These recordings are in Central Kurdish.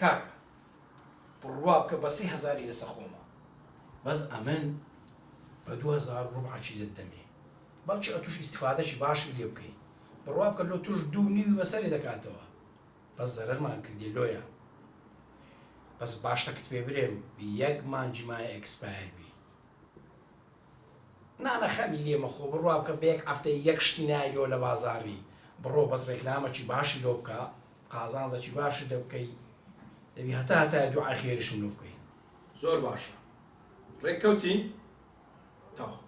کاکە بڕوا بکە بە سێ هەزاری لەسە خۆمە بەس ئەمن بە 2000 ڕوبعەکی دەتدەمێ بەڵکی ئەتوش ئیستفادەکی باشی لێ بکەی بڕوا بکە لۆ توش دوو نیوی بەسەرێ دەکاتەوە بەس زەرەرمان کردیە لۆیە بەس با شتەکت پێ برێم یەک مانگی مایە expire بی نانە خەمی لێ مەخۆ بڕوا بکە بە یەک هەفتەی یەک شتی نایلۆ لە بازاڕی بڕۆ بەس ڕێکلامەکی باشی لۆ بکە قازانجەکی باشی دەبکەی دەبی هەتا هەتایە دوعای خێریشم لۆ بکەی. زۆر باشە ڕێک کەوتین تەواو.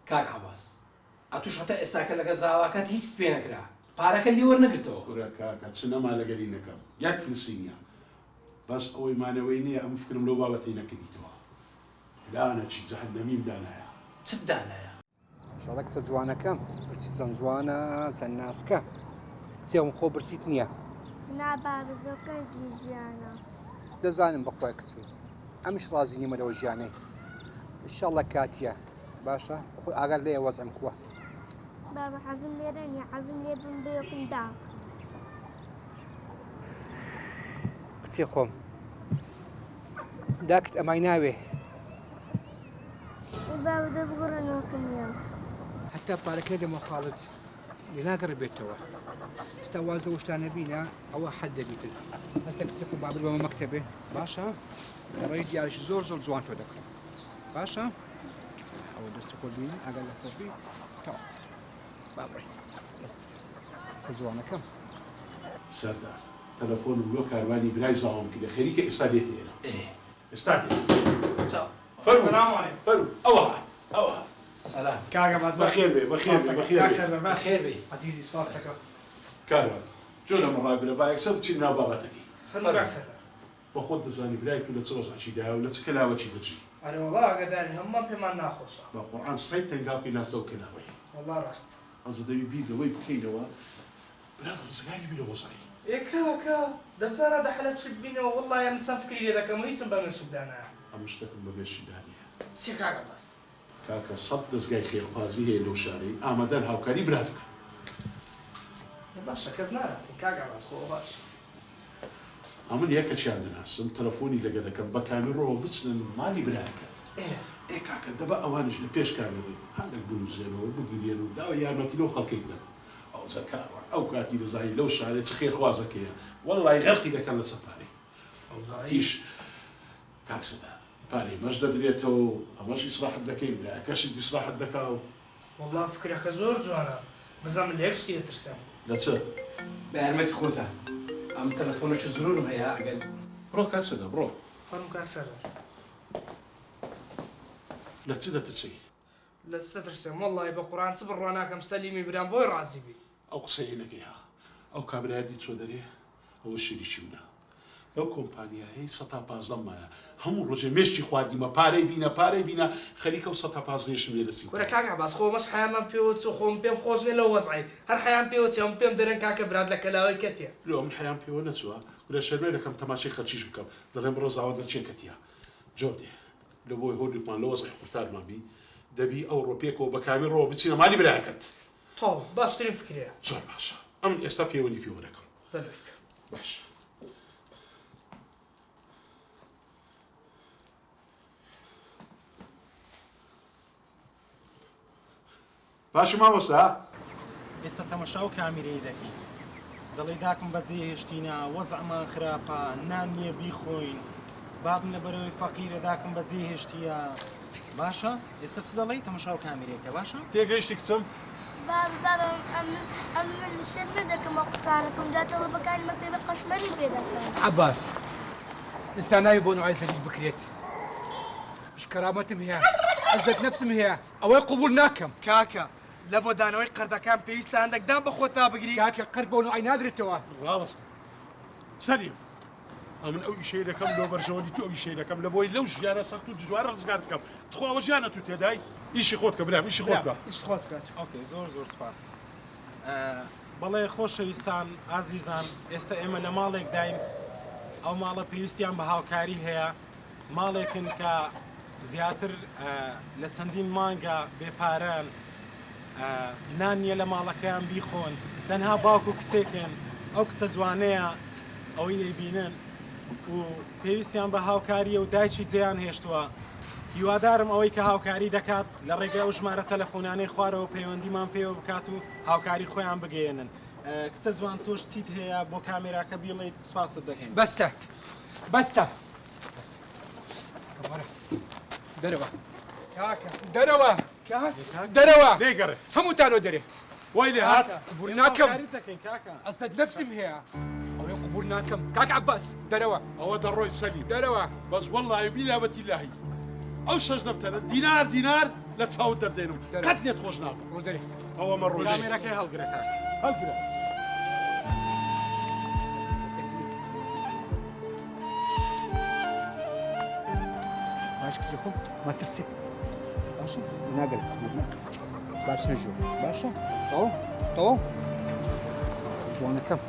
کاک عەباس ئەتوش هەتا ئێستاکە لەگە زاواکەت هیچت پێ نەکرا پارەکەت لێ وەرنەگرتەوە. کورە کاکە چ نەما لەگەلی نەکەم یەک فلسی نیە بەس ئەوەی مانەوەی نیە ئەمن فکرم لەو بابەتەی نەکردیتەوە پلانەکی جەهەنەمیم دانایە. چت دانایە؟ شەڵە کچە جوانەکەم پرسی چەند جوانە چەند ناسکە کچێم خۆ برسیت نییە؟ نا بابە زۆر قێزی ژیانە. دەزانم بەخوای کچم ئەمش ڕازی نیمە لەوە ژیانەی ئیشاڵڵا کاتیە باشە خۆی ئاگات لێیە وەزعم کووە. بابە حەزم لێرە نیە حەزم لێ بم بەیەکم داک. کچێ خۆم داکت ئەمای ناوێ. ئەی بابە دە بگەڕێ نۆکم نیە. هەتا پارەکە نەدەمەوە خاڵت لێ ناگەڕێ بێتەوە ئستا واز لەو شتانە بینە ئەوە حەل دەبیتن هەستە کچێ خۆم با ببەمە مەکتەبێ باشە لە ڕێی دیاریش زۆر زۆر جوان تۆ دەکڕم باشە ئەوە دەست خۆت بینە ئاگا لە خۆت بی تەواو با بڕۆین دەست کچە جوانەکەم. سەردار، تەلەفۆنم لۆ کاروانی برای زاوام کردە خەریکە ئێستا دێتە ئێرە. ئێستا دێت. فەرموو سلام علیکم. فەرموو ئەوە هات ئەوە هات. سلام. کاک عەباس بەخێر بێ بەخێر بێ بەخێر کاک بێ. سەروەر بەخێر بێی. عەزیزی سپاست دەکەم. کاروان جۆرە من ڕاگرە با یەکسەر بچینە ناو بابەتەکەی. فەرموو کاک سەروەر. بە خۆت دەزانی برای تو لە چ وەزعەکی دایە و لە چ کەلاوەکی دەژی. ئەرێ وەڵا ئاگادارین هەموومان پێمان ناخۆشە. بە قورعان سەید تەنگاو بکەی ناستەوە کەلاوەی. وەڵا ڕاستە. ئەوجە دەبی بیر لەوەی بکەینەوە برات ڕزگاری بی لە وەزعی. ئێ کاکە دەمزانا دە حەلەب شک بینەوە وەڵڵاهی ئەمن چەند فکری لێ دەکەم و هیچم بە مێشکدا نایە. ئەمن شتەکم بە مێشکدا دێ. چیە کاک عەباس؟ کاکە سەت دەزگای خێرخوازی هەیە لەو شارەی ئامادەن هاوکاری برات بکەن. ئێ باشە کەس ناناسین کاک عەباس خۆ ئەوە باشە. ئەمن یەکەکیان دەناسم تەلەفۆنی لەگە دەکەم بە کامیڕەوە بچنە مالی برایەکەت. ئێ کاکە دەبا ئەوانیش لە پێش کامێڕ بن هەندەک بنوزێنەوە بگریێن و داوای یارمەتی لەو خەڵکەی بکەن. ئەوجا کاروان ئەو کاتی دەزانی لەو شارەی چ خێرخوازەکەیە وەڵڵای غەرقی دەکەن لە چەند پارەی. ئەو کاتیش کاک سەدا پارەی مەش دەدرێتەوە و ئەمەش ئیسراحەت دەکەین برایەکەشت ئیسراحەت دەکا و. وەڵڵا فکرەکە زۆر جوانە بەس ئەمن لە یەک شتی دەترسم. لە چ؟ بە یارمەتی خۆتان ئەمن تەلەفۆنێکی زرورم هەیە ئەگەر. بڕۆ کاک سەدا بڕۆ. فەرموو کاک سەردار. لە چ دەترسی؟ لە چ دەترسم وەڵڵاهی بە قورئان چ بڕوا ناکەم سەلیمی برام بۆی ڕازی بی. ئەو قسەیە نەکەی ها ئەو کابرایە دیت چۆ دەرێ ئەوە شەریکی منە لەو کۆمپانیایەی سەتا پازدەم مایە هەموو ڕۆژێ مێشکی خواردیمە پارەی بینە پارەی بینە خەریکە و سەتا پازدەیشم لێ دەچیتەوە. کورە کاک عەباس خۆ ئەمەش حەیامان پێوە چوو خۆ من پێم خۆش نیە لەو وەزعەی هەر حەیام پێوە چێ هەموو پێم دەرێن کاکە برات لە کەلاوەی کەتیە. لۆ ئەمن حەیام پێوە نەچووە کورە شەرمێ دەکەم تەماشەی خەلکیش بکەم دەڵێن بڕۆ زاوات لە کێ کەتیە جواب دێ. لە بۆی هۆردوکمان لە وەزعی قورتارمان بی دەبی ئەوڕۆ پێکەوە بە کامیڕەوە بچینە مالی برایەکەت. تەواو باشترین فکرەیە. زۆر باشە ئەمن ئێستا پێوەنی پێوە دەکەم. دەلۆی بکە. باشە. باشە مامۆستا؟ ئێستا تەمەشا ئەو کامیرەی دەکەی دەڵێی داکم بەجێ هێشتینە وەزعمان خراپە نان نییە بیخۆین بابم لەبەرەوەی فەقیرە داکم بەجێ هێشتیە باشە ئێستا چ دەڵێی تەمەشا ئەو کامیرەیەکە باشە تێگەیشتی کچم؟ بابە بابە ئەمن ئەمن شەرم دەکەم ئەو قسانەکەم جا تەڵەبەکانی مەکتەبی قەشمەریم پێ دەکەن. عەباس ئێستا ناوی بۆ نوعای زەلیل بکرێت مش کەرامەتم هەیە عزەت نەفسم هەیە ئەوەی قبوڵ ناکەم. کاکە لە بۆ دانەوەی قەردەکان پێویستە هەندەک دان بە خۆتا بگری. کاکە قەرد بۆ نوعای نادرێتەوە. ڕاوەستە سەلیم ئەمن ئەو ئیشەی دەکەم لۆ بەرژەوەندی تو ئەو ئیشەی دەکەم لە بۆی لەو ژیانە سەخت و دژوارە ڕزگارت بکەم تخوا ئەوە ژیانە تو تێدای ئیشی خۆت کە برام ئیشی خۆت بکە. ئیشی خۆت بکە. ئۆکەی زۆر زۆر سپاس. بەڵێ خۆشەویستان ئازیزان ئێستا ئێمە لە ماڵێکداین ئەو ماڵە پێویستیان بە هاوکاری هەیە ماڵێکن کە زیاتر لە چەندین مانگە بێ پارەن. نان نییە لە ماڵەکەیان بیخۆن تەنها باوک و کچێکن ئەو کچە جوانەیە ئەوەی دەیبینن و پێویستیان بە هاوکاریە و دایکی جێیان هێشتووە هیوادارم ئەوەی کە هاوکاری دەکات لە ڕێگەی ئەو ژمارە تەلەفۆنانەی خوارەوە پەیوەندیمان پێوە بکات و هاوکاری خۆیان بگەیەنن کچە جوان تۆش چیت هەیە بۆ کامێراکە بیڵێیت سوپاست دەکەین. بەسە بەسە دەرەوە کاکە دەرەوە دەرەوە لێگەڕێ هەمووتانەوە دەرێ وای لێ هات قبول ناکەم دەکەین کاکە عزت نفسم هەیە ئەوەی قبول ناکەم کاک عباس دەرەوە ئەوە دەڕۆی سەلیم دەرەوە بەس وەڵڵاهی بیلا بەتیلاهی ئەو شەش دەفتەرە دینار دینار لە چاوت دەردێنم قەت لێت خۆش نابم ڕۆ دەرێ ئەوە مەڕۆ کامێرەکەی هەڵگرە کاک هەڵگرە باش کچی خۆم مەترسی باشە ناگەر قبول ناکەم با بچنە ژوور باشە تەواو تەواو جوانەکەم.